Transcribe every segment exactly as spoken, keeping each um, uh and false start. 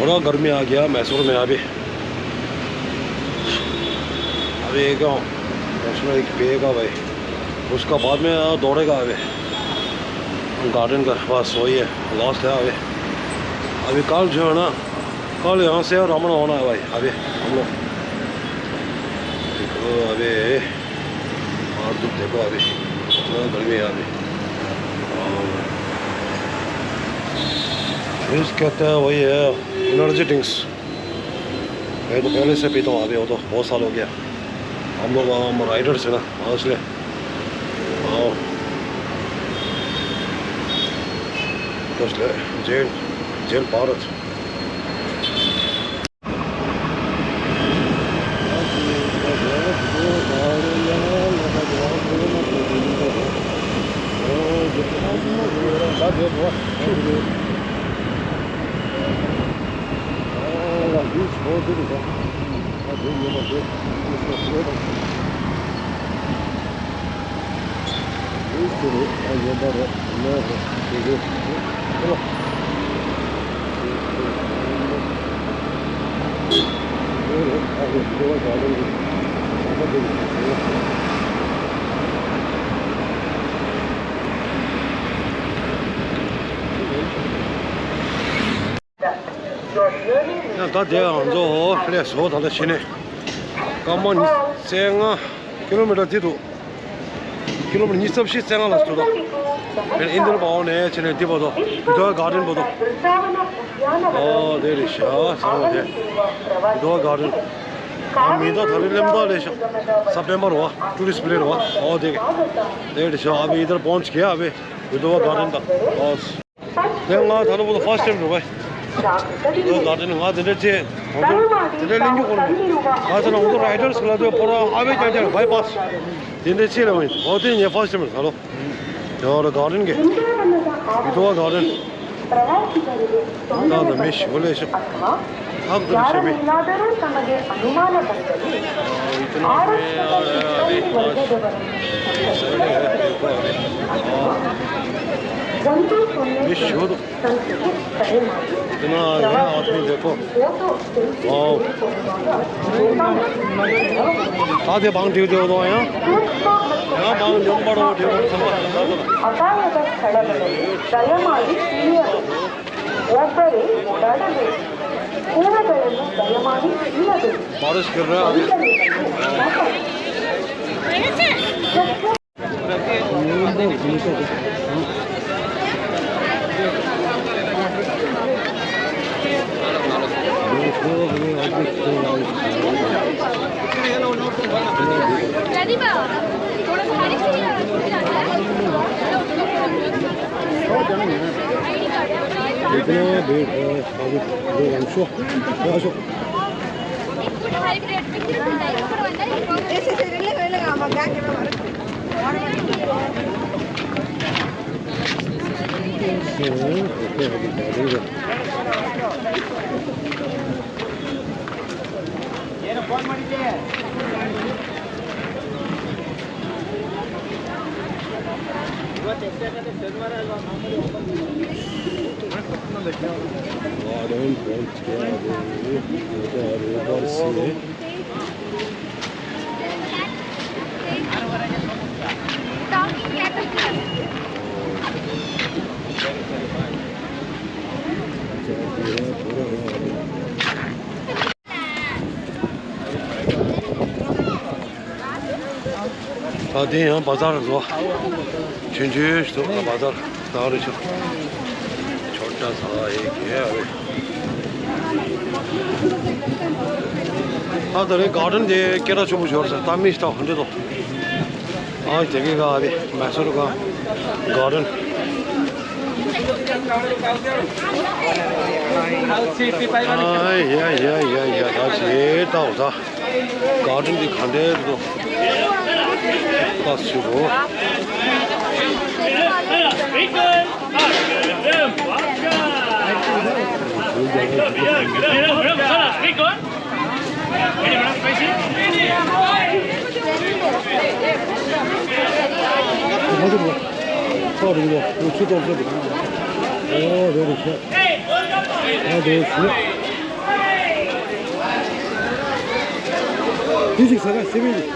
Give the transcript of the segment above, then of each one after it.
थोड़ा गर्मी आ गया मैसूर में अभी। अभी एक घूमने एक पिएगा भाई, उसका बाद में दौड़ेगा अभी। गार्डन का बस वही है, लास्ट है अभी। अभी कल जो है ना, कल यहाँ से रवाना होना है भाई। अभी हम लोग देखो, अभी बाहर धूप देखो, अभी इतना गर्मी है अभी। ड्रिंक्स कहते हैं वही है, एनर्जी ड्रिंक्स। मैं तो पहले से पीता हूँ अभी, वो तो बहुत साल हो गया। हम लोग, हम राइडर्स है ना, इसलिए। हाँ। बस ले, जय, जय भारत। ཡང་ད་དེ་ང་ཚོ་ལས་བཟོ་ད་ལྟ་ཕྱི་ནས་སྐར་མ་ཉི་ཤུ་རྩ་ལྔ་ཀི་ལོ་མི་ཊར་འདི་འདུག་ཀི་ལོ་མི་ཊར་ཉི་ཤུ་རྩ་བཞི་རྩ་ལྔ་ལ་འདུག་ད་ཨིན་ཌེན་པ་ཝར་ནས་ཕྱི་ནས་འདི་བར་དུ་བི་ཏོ་ཝ་གར་ཌེན་བར་དུ། ཨོ་དེ་རེད་ཤག་ཟེར་བ་དེ་བི་ཏོ་ཝ་གར་ཌེན། ཨ་མི་ད་ད་རེས་ལེམ་ད་ལས་ཤག་སེབ་ཊེམ་བར་བ་ཊུ་རི་སི་པི་ལེ་རེད་བ། ཨོ་དེ་དེ་རེད་ཤག་ཨ་བི་ཨི་དར་པོན་ཆི་གེ་ཨ་བི་བི་ཏོ་ཝ་གར་ཌེན་ད། ཨོ། དེ་ང་ད་ལོ་བོ་ད་ཕར་སི་ཊེམ་རེད་བས། དེ་ག་དེ་ནི་ང་དེ་འདྲ་ཅེས་དེ་འདྲ་གླེང་རྒྱུ་གོ་ནི་ང་ཟེར་ན་འུ་ཚོ་རའི་ཌར་སི་ལ་དེ་ཕོ་ར་ཨ་བས་ཀྱང་ཀྱང་བའི་པཱ་སི་དེ་འདྲ་ཅེས་ལ་བས། འོ་དེ་ངས་ཕར་སི་ཊེམ་རེད་ད་ལོ། དེ་བ་ག་རེན་གི་བི་ཏོ་ཝ་ག་རེན། ད་ད་མི་ཞིག་ལས་ཤག་ཨག་དང་ཤ་མི། इतना है आदमी देखो। वाओ। आधे भांग ड्यू ड्यू दो यहाँ। यहाँ भांग ड्यू बड़ो ड्यू बड़ो। ಅಪಾಯದ ಸ್ಥಳಗಳಲ್ಲಿ ದಯಮಾಡಿ ಇಳಿಯಬೇಕು. ಒಬ್ಬರೇ ಓಡಾಡಬೇಕು. ಕೂವಗಳನ್ನು ದಯಮಾಡಿ ಇಳಿಯಬೇಕು. बारिश गिर रहा है अभी। इतना भीड़ है, अभी लोग हम शो, आ शो। गार्डन पहुंच गया अभी, ये तो अभी ऊपर से। ད་དེ་ཡང་བ་ཛར་བཟོ། ཆུང་ཆུང་ཞིག་འདུག་བ་ཛར་ད་རེ་ཆུ། छोटा सा एक है अभी। ད་ད་རེ་གར་ཌེན་དེ་སྐད་གྲགས་ཆེན་པོ་ཞིག་རེད་ཟེར། ད་མི་ཞིག་ད་ཧོན་དེ་དོ། ཨ་དེ་གི་ག་རེ་མེ་སོར་ག་གར་ཌེན། ཨ་ཡ་ཡ་ཡ་ཡ་ད་ཇེ་ད་འོ་ད། གར་ཌེན་འདི་ག་འདྲའི་འདུག་ལྟ་ཞུ་གོ། ཨོ་རེད་རེད། དེ་ཞིག་ཟ་ག་སེ་བེ་ཞིག་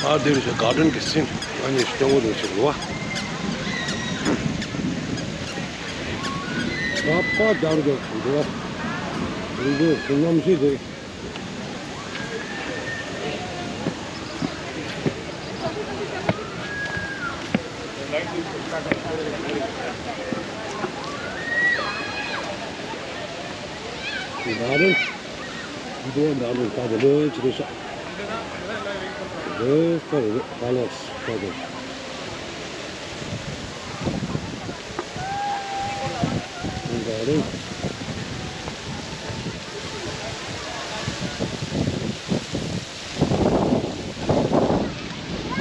ཨ་དེ་རེད་ཤག་གར་ཌེན་གྱི་སིན། ཨ་ནི་སྐྱོ་བོ་དེ་ཞིག་རེད་བ། ད་པ་རྒྱག་རྒྱག་འགྲོ་བ། རིག་པའི་གཟུགས་རྣམ་ཤེས་དེ། ད་རུང་འདུག་ད་རུང་ད་དེ་ལོས་ཅི་རེད་ཤག་ལོས་ཀ་རེད་ད་ལོས་ཀ་རེད། ད་རུང་།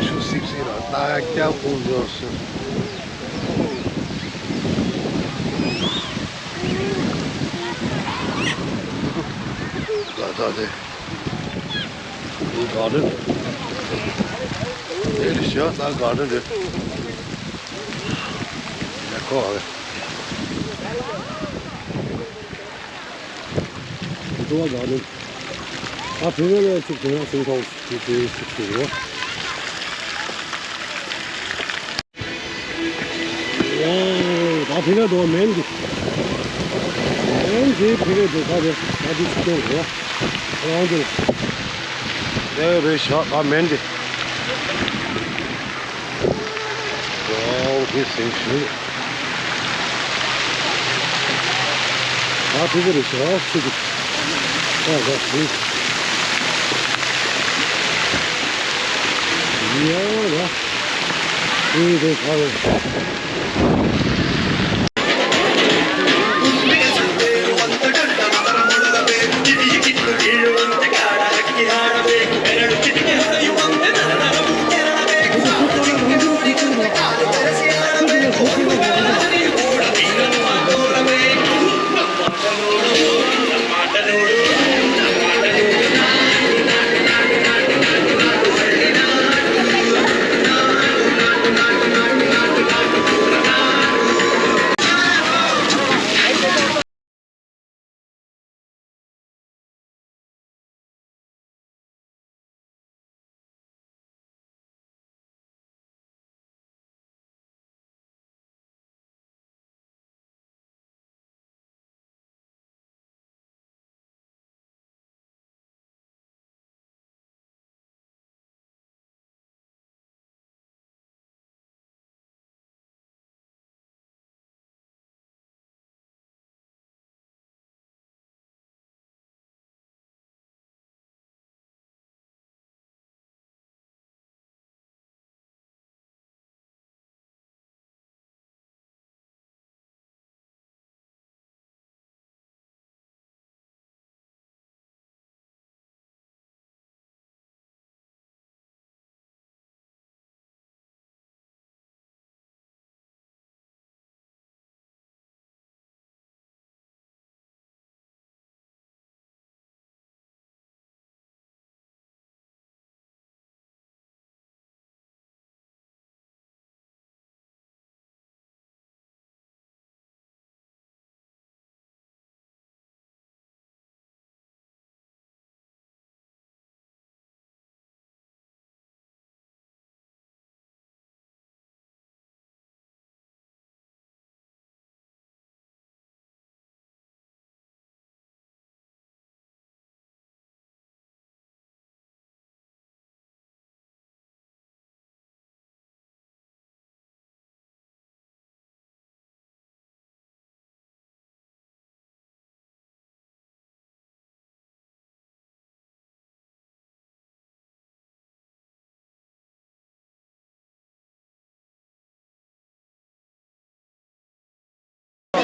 ཆུ་སིབ་སིབ་ལ་རྟ་སྐྱ་ཁོང་འབྱོར་སོང་། ད་ད་དེ། འདི་གར་ཌེན། དེ་རེད་ཤག་ད་གར་ཌེན་རེད། ཡ་ཁོ་ཨ། འདི་ཚོ་གར་ཌེན། ད་བོད་པའི་ལ་ཅིག་དེ་རང་སེང་ཐོག་ཅིག་དེ་ཅིག་ཅིག་རེད། ད་ཕི་ལ་འགྲོ་མེན་འདི། མེན་འདི་ཕི་ལ་འགྲོ་ཁ་རེད། ད་འདི་ཆུ་ཐོག་རེད། རང་འདི། དེ་རེད་ཤག་ད་མེན་འདི། རང་གི་སེམས་ཤུགས། ད་ཕི་ལ་རེད་ཤག་ཆུ་འདི། ད་ད་ཞིག་ཡ་ཡ།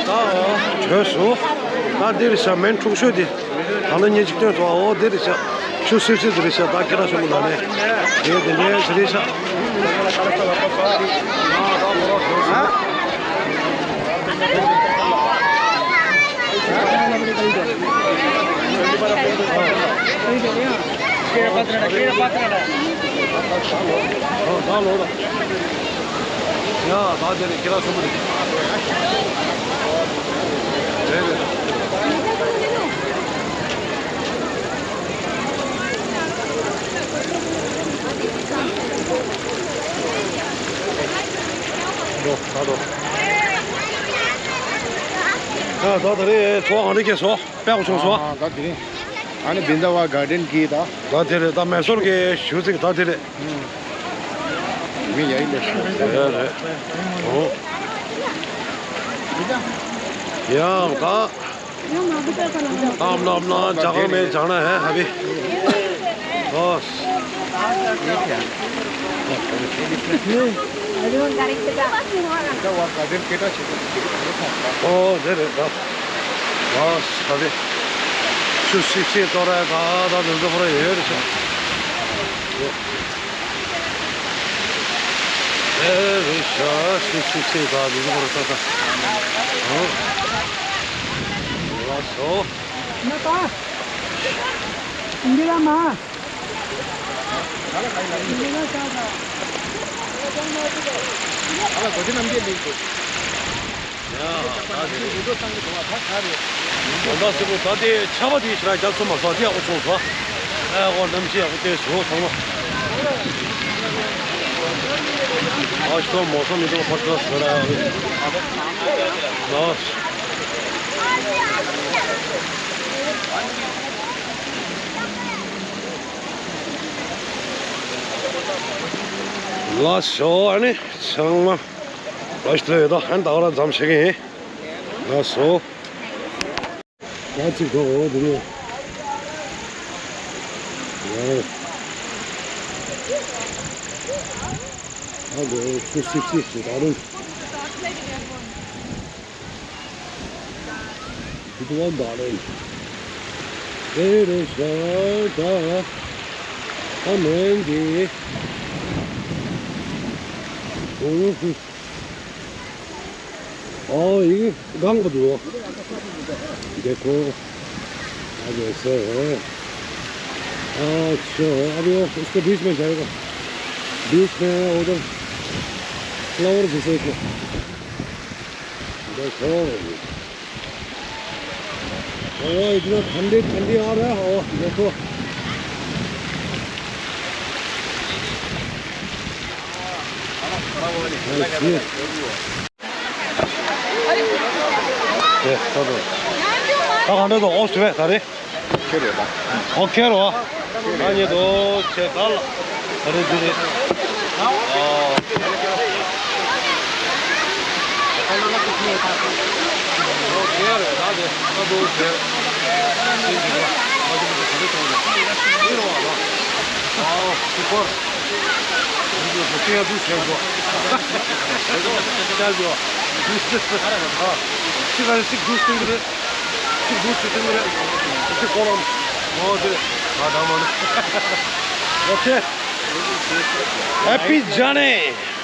ད་བྲོས་སོང་། ད་འདིར་ཤ་མེན་འཁྲུག་ཤོས་དེ། ད་ལོ་ཉིན་གཅིག་སྟོན་ཐོག་འོ་འདིར་ཤ། ཆུ་སིབ་སིབ་འདིར་ཤ་ད་ཁྱེད་རང་ཤོག་མོ་ལ་ནས། དེ་དེ་ནས་ཆུ་རེ་ཤ། ཡ་ད་དེ་ནས་ཁྱེད་རང་ཤོག་མོ་རེད། ད་ད་རེས་ཚོ་གང་རེ་སྐྱེས་སོ། དཔེ་ཁོ་ཆུང་སོ། ད་དེ་རིང་ཨ་ནི་བིན་ད་བ་གར་ཌེན་གྱི་ད། ད་དེ་རེད། ད་མེ་སོར་གྱི་ཞུ་ཚིག་ད་དེ་རེད། མི་ཡ་ཡི་ལས་ཤོད་རེད་རེད། ཡང་ད། ཨམ་ལ་ཨམ་ལ་ཇ་གང་མེད་ཇ་ན་ཧེ་ཧ་བི། ཨོ། ཨོ་དེ་རེད་ད། ཨོ་ཧ་བི། ཆུ་སིབ་སིབ་ཏོ་ར་ད་ད་འདི་ཚོ་ཁོ་ར་ཡོད་རེད་ཤག་ཨེ་རེད་ཤག་ཆུ་སིབ་སིབ་ད་འདི་ཚོ་ཁོ་ར་ད་ད། ཨོ། ལགས་སོ། འདི་ལ་མ། ད་དེ་ཆར་པ་དེ་ཞེ་དྲག་རྒྱབ་སོང་མ་སོང་། དེ་ཡག་པོ་བྱུང་སོང་། ཨ་ཁོ་གནམ་གཤིས་ཡག་པོ་དེ་བྱུང་སོང་མ། ཨ་ཤོ་མོ་སོང་མི་འདུག་ཕར་ཚུར་ཟེར་ཨ། ལགས། ལགས་སོ། ཨ་ནི་ཚང་མ་ལགས་སོ། ད་ཧན་ད་ག་ར་འཛོམས་ཤེས་ཀྱི་ཡིན། ལགས་སོ། ད་ཅིག་གོ་འོ་དེ་ནས། ཡ། ཨ་དེ་ཆུ་སིབ་སིབ་ཞིག་ད་རུང་། It was darling. དེ་རེད་ཤག་ད། ཨ་མེན་གྱི། ཨོ་ཧུ། ཨོ་ཡི་གང་ག་འདུག देखो। अब ऐसे है। अच्छा, अब ये इसको बीच में जाएगा। बीच में उधर फ्लावर घुसेगा। देखो। ओ, इतना ठंडी ठंडी आ रहा है, ओ, देखो। ད་གང་འདྲ་འདུག་ཨོ་སི་ཝེ་ད་རེད། ཁྱེད་རེད་པ། ཨོ་ཁྱེད་རོ། ད་ཉེ་དོ་ཁྱེད་ད་ལ། ད་རེད་འདི་རེད། ཨོ། ཨོ་ཁྱེད་རེད་ད་དེ་ད་དོ་ཁྱེད། ཨོ་ཁྱེད་རེད་ད་དེ་ད་དོ་ཁྱེད། ཨོ་ཁྱེད་རེད་ད་དེ་ད་དོ་ཁྱེད། འདི་རོ་ཨ་ལ། ཨོ་སུ་པར། འདི་རོ་ཁྱེད་ཡ་དུ་ཁྱེད་རོ། ཁྱེད་རོ། ཁྱེད་རོ། ཨ། ཁྱེད་ཀ་ཅིག་དུས་སྟོན་གྱི་རེད། ཅིག་དུས་སྟོན་གྱི་རེད། ཅིག་གོ་ལོང་། ཨོ་དེ། ཨ་ད་མ་ནི། ཨོ་ཁེ། Happy journey.